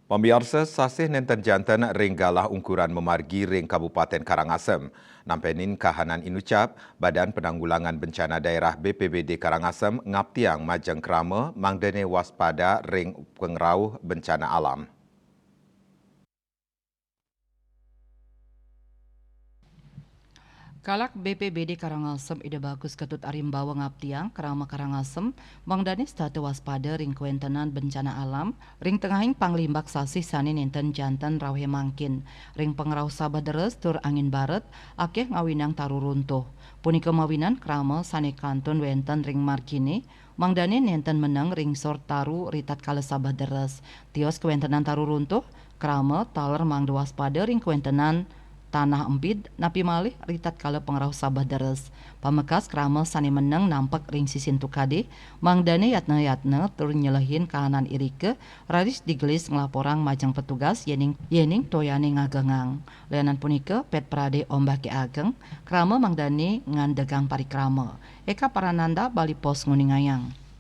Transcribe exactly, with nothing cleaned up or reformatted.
Pamiarsa, sasih nenten janten ring galah ungkuran mamargi ring Kabupaten Karangasem. Nampenin kahanan inucap, Badan Penanggulangan Bencana Daerah B P B D Karangasem ngaptiang majeng krama mangdane waspada ring pangrauh bencana alam. Kalak B P B D Karangasem Ida Bagus Ketut Arimbawa ngaptiang krama Karangasem mangdane setata waspada ring kawentenan bencana alam ring tengahing panglimbak sasih sane nenten janten rauhe mangkin. Ring pangrauh sabeh deres tur angin baret, akeh ngawinang taru runtuh. Punika mawinan krama sane kantun wenten ring margine, mangdane nenten meneng ring sor taru ritatkala sabeh deres. Tios kawentenan taru runtuh, krama taler mangda waspada ring kawentenan tanah empid, napi malih ritatkala pangrauh sabeh deres. Pamekas krama sane meneng nampek ring sisin tukade, mangdane yatna-yatna tur nyelehin kahanan irika, raris digelis nglaporang majeng petugas yening, yening toyane ngagengang. Lianan punika, Pet Prade Ombake Ageng, krama mangdane ngandegang parikrama. Eka Parananda, Bali Post, nguningayang.